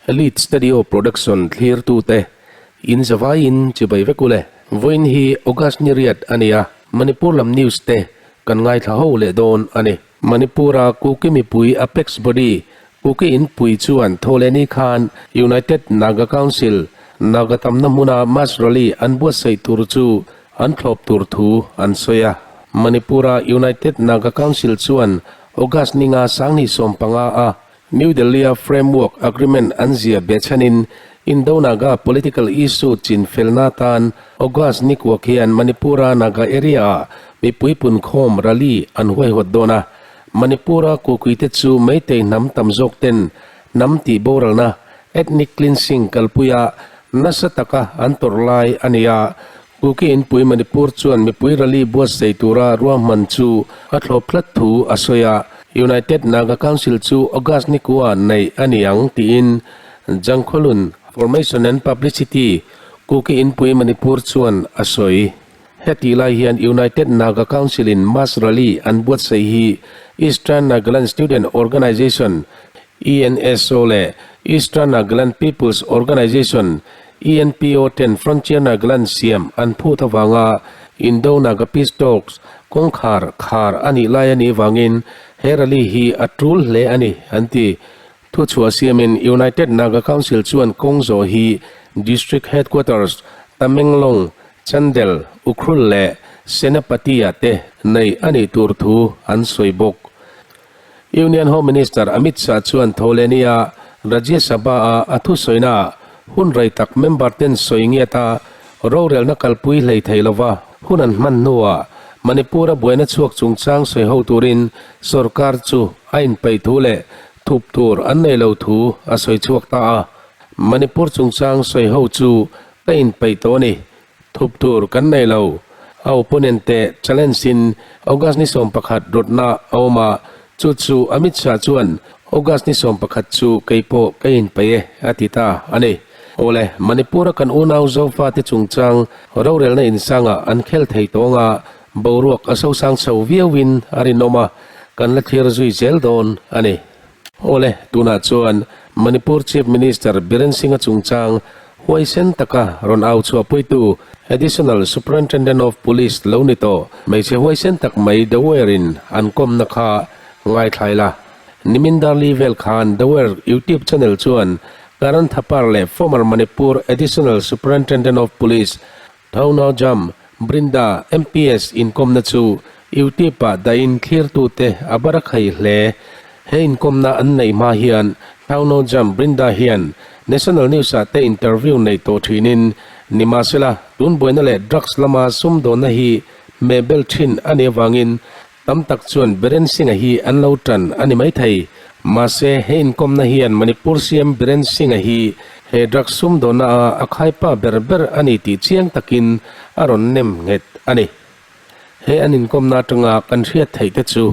Elite Studio Production thlirtute in zavaiin chibai vek ule. Vawiin hi August ni riat a ni a, Manipur lam news te kan ngaithla ho leh dawn a ni. Manipur-a Kuki mipui Apex Body, Kuki Inpui chuan Thawhlehni khan United Naga Council, Naga tamna hmuna Mass Rally an buatsaih tur chu an thlawp tur thu an sawi a. Manipur-a United Naga Council chuan August ninga 2015 a New Delhi-a Framework Agreement an ziah behchhanin Indo-Naga political issue chin felna tan August ni kuak hian Manipur-a Naga area-ah mipui punkhawm rally an huaihawt dawn a. Manipur-a kukuite chu Meitei hnam tam zawk ten hnam tih boralna, ethnic cleansing, kalpuia nasa taka an tawrh lai a ni a. Kuki inpui Manipur chuan mipui rally buatsaih tura ruahman chu a thlawp tlat thu a sawi a, United Naga Council chu August ni kua neih a ni ang tiin Jangkholun Formation and Publicity Kuki inpui Manipur chuan a sawi. Hetih lai hian United Naga Council in mass rally an buatsaih hi Eastern Nagaland Student Organisation, ENSO, leh Eastern Nagaland People's Organisation, ENPO ten Frontier Nagaland siam an phut avanga Indo Naga Peace Talks kawngkhar khar a nih lai a nih vangin he rally hi a tul hle a ni, an ti. Thuchhuah siamin United Naga Council chuan kawng zawh hi District Headquarters Tamenglong, Chandel, Ukhrul leh Senapati-ah te neih a nih tur thu an sawi bawk. Union Home Minister Amit Shah chuan Thawhlehnia Rajya Sabha-a a thusawinaah hun rei tak member ten sawi ngiat a, rorelna kalpui hlei thei lova hun an hman hnuah Manipur-a buaina chhuak chungchang sawi ho turin sorkar chu a inpeih thu leh thup tur an nei lo thu a sawi chhuak ta a. Manipur chungchang sawi ho chu ka inpeih tawh a ni. Thup tur kan nei lo. A opponent te challenge in August ni 11 rawtna a awm a, chu chu Amit Shah chuan August ni 11 chu kei pawh ka inpeih e a ti ta a ni. Awle, Manipur a kan unau Zofa te chungchang rorelna insangah an khel thei tawng a, boruak a sosang chho viauin a rinawm a, kan la thlir zui zel dawn a ni. Awle, tunah chuan Manipur Chief Minister Biren Singh-a chungchang huaisen taka rawn au chhuahpuitu Additional Superintendent of Police lo ni tawh hmeichhe huaisen tak mai Daware-in an kawmna kha ngaithlai la. Nimin Darli vel khan Daware YouTube channel chuan Karan Thapar leh former Manipur Additional Superintendent of Police Thounaojam Brinda MPS inkawmna chu YouTube-ah dahin thlirtute a bar a khai hle. He inkawmna an neih hma hian Thounaojam Brinda hian National News-ah te interview nei tawh thinin, nimahsela tun buaina leh drugs lama sumdawnna hi hmehbel thin a nih avangin tam tak chuan Biren Singh-a hi an lo tan a ni maithei. Mahse, he inkawmna hian Manipur CM Biren Singh-a hi he drugs sumdawnna a a khaipa ber ber a ni tih chiang takin a rawn nem nghet a ni. He an inkawmna atanga kan hriat theih te chu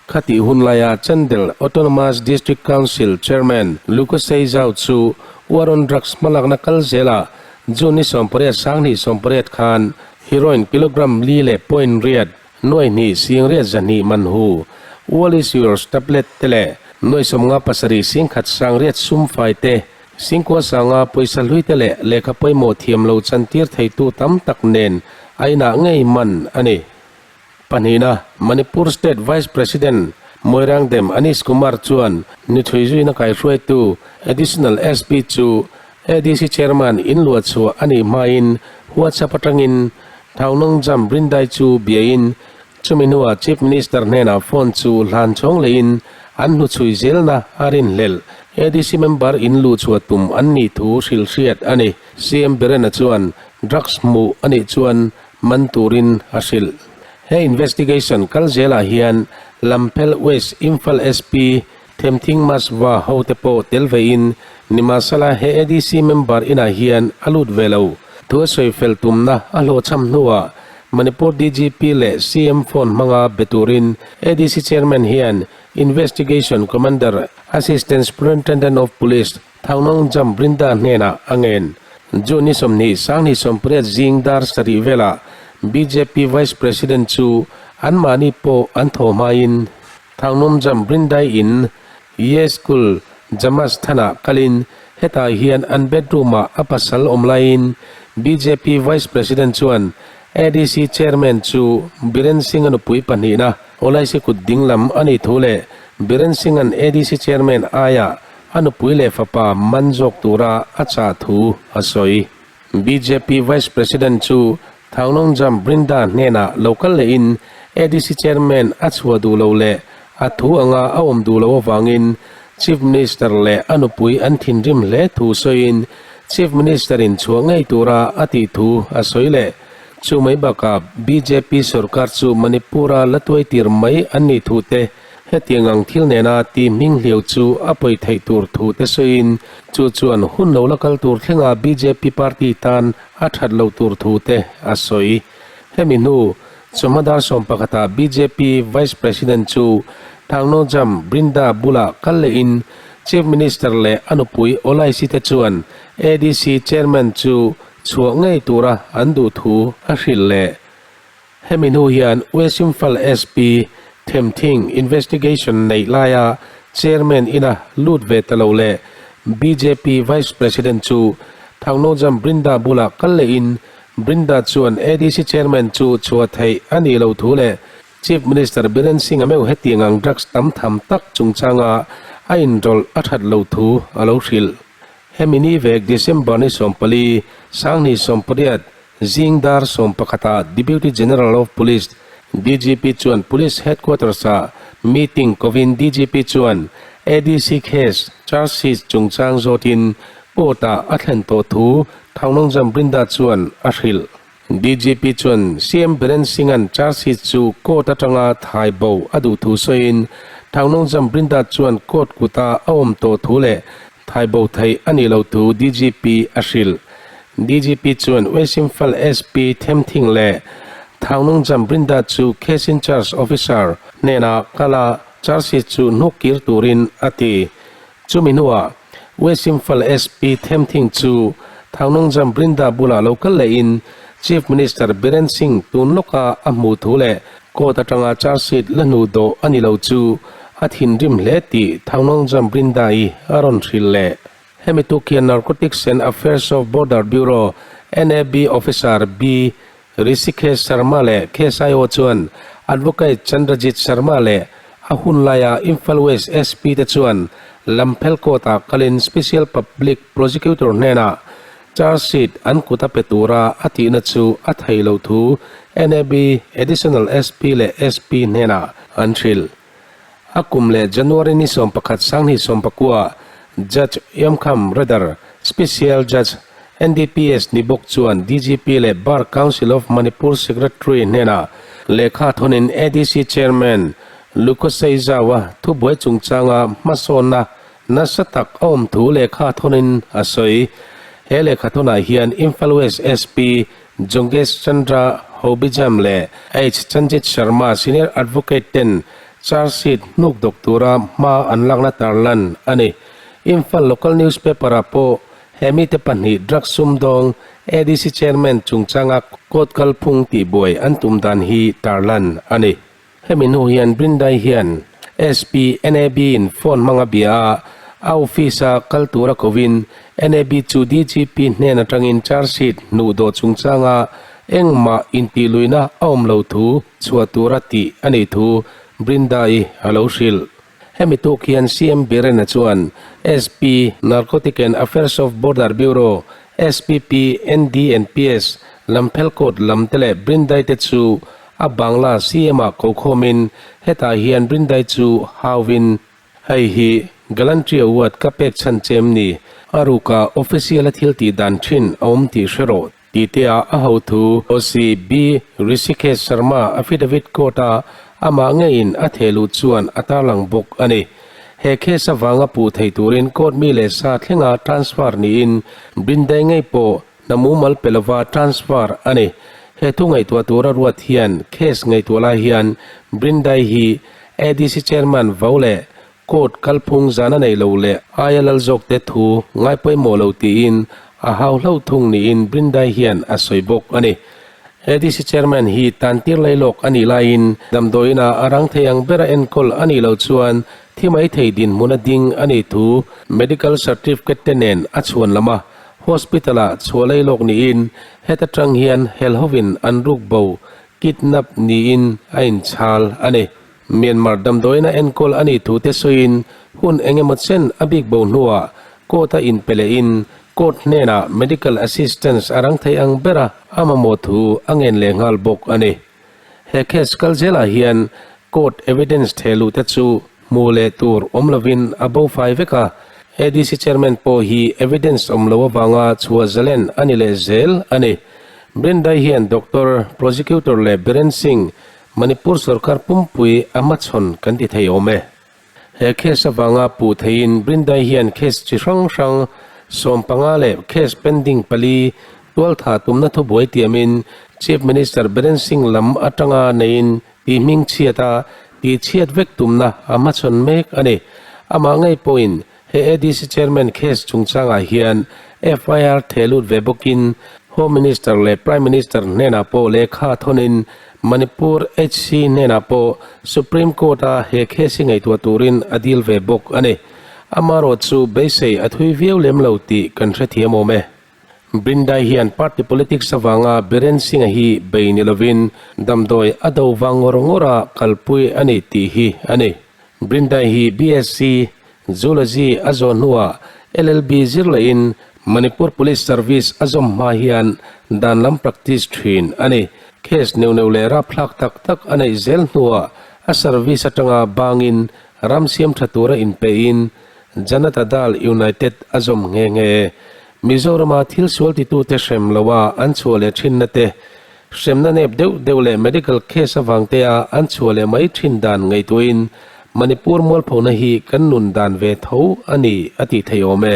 khatih hun laia Chandel Autonomous District Council Chairman Lukosei Zau chu War on Drugs hmalakna kal zelah June ni 18 2018 khan heroin kilogram li leh point riat Nuai hnih sing riat zahnih man hu, Wallis Yours tablet te leh nuai 57 sing khat sang riat sum fai te, singkua sanga pawisa hlui te leh lehkha pawimawh thiam lo chantir theitu tam tak nen a inah ngei man a ni. Pahnihna, Manipur State Vice President Moirangdem Anish Kumar chuan nithui zuina kaihruaitu Additional SP chu ADC Chairman in luah chhuah a nih hmain WhatsApp atangin Thaunawng Jam Brindai chu biain chumi hnuah Chief Minister hnenah phone chu hlan chhawng lehin an hnuchhui zelna a rinhlelh. ADC member in luh chhuah tum an nih thu hrilh hriat a ni. CM Birena chuan drugs hmuh a nih chuan man turin a hrilh. He investigation kal zelah hian Lamphel West Imphal SP Themthing Masva hote pawh tel vein Nimahsela he ADC member inah hian a lut ve lo. Thu a sawi fel tumna a hlawhchham hnuah Manipur DGP leh CM phone hmanga be turin ADC chairman hian Investigation Commander Assistant Superintendent of Police Thaunawng Brinda hnenah a ngen. June ni 20 2020 zing dar sarih velah bjp Vice President chu anmahni pawh an thaw hmain Thangnawm Jam Brindai in Ye School Jamas Thana kalin Hetah hian an bedroom-ah a pasal awm laiin bjp Vice President chuan ADC Chairman chu Biren Singh-a nupui pahnihna Olaisi kut ding lam a nih thu leh Biren Singh-a'n ADC Chairman aiah a nupui leh fapa man zawk tura a chah thu a sawi. Bjp Vice President chu Thangnongjam Brinda hnenah lo kal lehin ADC Chairman a chhuah duh lo leh a thu anga a awm duh loh avangin Chief Minister leh a nupui an thinrim hle thu sawiin Chief Minister-in chhuah ngei tura a tih thu a sawi leh. Chu mai bakah bjp sorkar chu Manipur-a la tuaitir mai an nih thu te, Hetiang ang thil nena ti hming hliau chu a pawi theih tur thu te sawiin chu chuan hun lo la kal tur thlenga bjp party tan a that lo tur thu te a sawi. Hemi hnu chawhma dar sawmpakhatah bjp Vice President chu Thangnojam Brinda bulah kal lehin Chief Minister leh a nupui Olaisi te chuan ADC Chairman chu chhuah ngei tura an duh thu a hrilh leh. Hemi hnu hian West Imphal SP Themthing investigation neih laia Chairman ina lut ve ta lo leh bjp Vice President chu Thangnojam Brinda bulah kal lehin Brinda chuan ADC Chairman chu chhuah theih a nih loh thu leh Chief Minister Biren Singh-a meuh hetiang ang drugs tam tham tak chungchanga a inrawlh a that loh thu a lo hrilh. Hemi ni vek December ni 14, 2018, Zing dar sawmpakhatah Deputy General of Police, DGP, chuan Police Headquarters-ah meeting kovin DGP chuan ADC case charge sheet chungchang zawtin court-ah a thlen tawh thu Thangnongjam Brinda chuan a hrilh. DGP chuan CM Biren Singh-a'n charge sheet chu court atanga thai bo a duh thu sawiin Thangnongjam Brinda chuan court kuta a awm tawh thu leh Thai bo theih a nih loh thu DGP a hrilh. DGP chuan West Imphal SP Themthing leh Thangnungjam Brinda chu Case in Charge Officer hnenah kal a, charge sheet chu hnuk kir turin a ti. Chumi hnuah West Imphal SP Themthing chu Thangnungjam Brinda bulah lo kal lehin Chief Minister Biren Singh tun lawka a hmuh thu leh Court atanga charge sheet la hnu dawh a ni lo chu a thinrim hle tih Thangnongjam Brindai a rawn hrilh leh. Hemi tuk hian Narcotics and Affairs of Border Bureau, NAB, Officer B. Rishikesh Sharma leh KSIO chuan Advocate Chandrajit Sharma leh a hun laia Imphal West SP te chuan Lamphel Court-ah kalin Special Public Prosecutor hnenah Charge sheet an kut a pe tura a tihna chu a thei lo thu NAB Additional SP leh SP hnenah an hrilh. A kum leh January ni 11 2019 Judge Yomkham Radar, Special Judge, NDPS ni bawk chuan DGP leh Bar Council of Manipur Secretary hnenah lehkha thawnin ADC Chairman Lukoseizawa thubuai chungchanga hmasawnna Nasa tak a awm thu lehkha thawnin a sawi. He lehkha thawnah hian Imphal West SP Jongesh Chandra Hobijam leh H Chanjit Sharma Senior Advocate ten charge sheet hnuk dawk tura hma an lakna tarlan a ni. Imphal Local Newspaper-ah pawh he mite pahnih drugs sumdawng ADC Chairman chungchanga court kalphung tihbuai an tum dan hi tarlan a ni. Hemi hnu hian Brindai hian SP NAB in phone hmang a bia a, a office a kal tura kovin NAB chu DGP hnen atangin charge sheet hnuh dawh chungchanga engmah intihluihna a awm lo thu chhuah tura tih a nih thu Brindai a lo hrilh. Hemi tuk hian CM Biren-a chuan SP, Narcotic and Affairs of Border Bureau, SPP, ND and PS, Lamphel Court lam te leh Brindai te chu a Bangla CM-ah ko khawmin hetah hian Brindai chu hauvin hei hi Gallantry Award ka pek chhan che em ni? A ruka official-a thil tih dan thin a awm tih hre rawh tih te ah a hothu OC B Rishikesh Sharma affidavit court-a amah ngeiin a theh luh chuan a tarlang bawk a ni. He case avanga puh thei turin court mi leh sa thlenga transfer niin Brindai ngei pawh hna mumal pe lova transfer a ni. He thu ngaihtuah tura ruat hian case ngaihtuah lai hian Brindai hi ADC chairman vo leh Court kalphung zan a nei lo leh aia lal zawkte thu ngai pawimawh lo tiin a hau hlauh thung niin Brindai hian a sawi bawk a ni. ADC Chairman hi tantir lailawk a nih laiin damdawiinah a rang thei ang bera enkawl a nih loh chuan thi mai thei dinhmun a ding a nih thu medical certificate te nen a chhuan lam a, hospital-ah chhuah lei lawk niin heta tang hian hel hovin an ruk bo, kidnap, niin a inchhal a ni. Myanmar damdawiina enkawl a nih thu te sawiin hun eng emaw chen a bik bo hnuah court a inpe lehin court hnenah medical assistance a rang thei ang bera a mamawh thu a ngen leh nghal bawk a ni. He case kal zelah hian court evidence theh luh te chu hmu leh tur awm lovin a bo fai vek a, ADC chairman pawh hi evidence awm lo avanga chhuah zalen a ni leh zel a ni. Brindai hian doctor, prosecutor leh Biren Singh, Manipur sorkar pumpui a hmachhawn kan ti thei awm e. He case avanga puh theiin Brindai hian case chi hrang hrang 15 leh case pending pali tualtha tumna thubuai tiamin Chief Minister Biren Singh lam atanga neiin tih hming chhiat a tih chhiat vek tumna a hmachhawn mek a ni. Amah ngei pawhin He ADC Chairman case chungchangah hian FIR theh lut ve bawkin Home Minister leh Prime Minister hnenah pawh lehkha thawnin Manipur HC hnenah pawh Supreme Court-a he case hi ngaihtuah turin a dil ve bawk a ni. Amarawh chu beisei a thui viau lem lo tih kan hrethiam awm e. Brindai hian party politics avanga Biren Singh-a hi bei ni lovin damdawi a do vang ngawr ngawra kalpui a ni tih hi a ni. Brindai hi BSc, Zoology, a zawh hnuah LLB zir lehin Manipur Police Service a zawm hma hian dan lam practice thin a ni. Case neuh neuh leh rapthlak tak tak a neih zel hnuah a service atanga bangin ram siam tha tura inpeihin Janata Dal United a zawm nghe nghe. Mizorama thil sual titute hrem loa an chhuah leh thinna te, hremna nep deuh deuh leh medical case avangtea an chhuah leh mai thin dan ngaihtuahin Manipur mualphona hi kan nun dan ve tho a ni a tih theih awm e.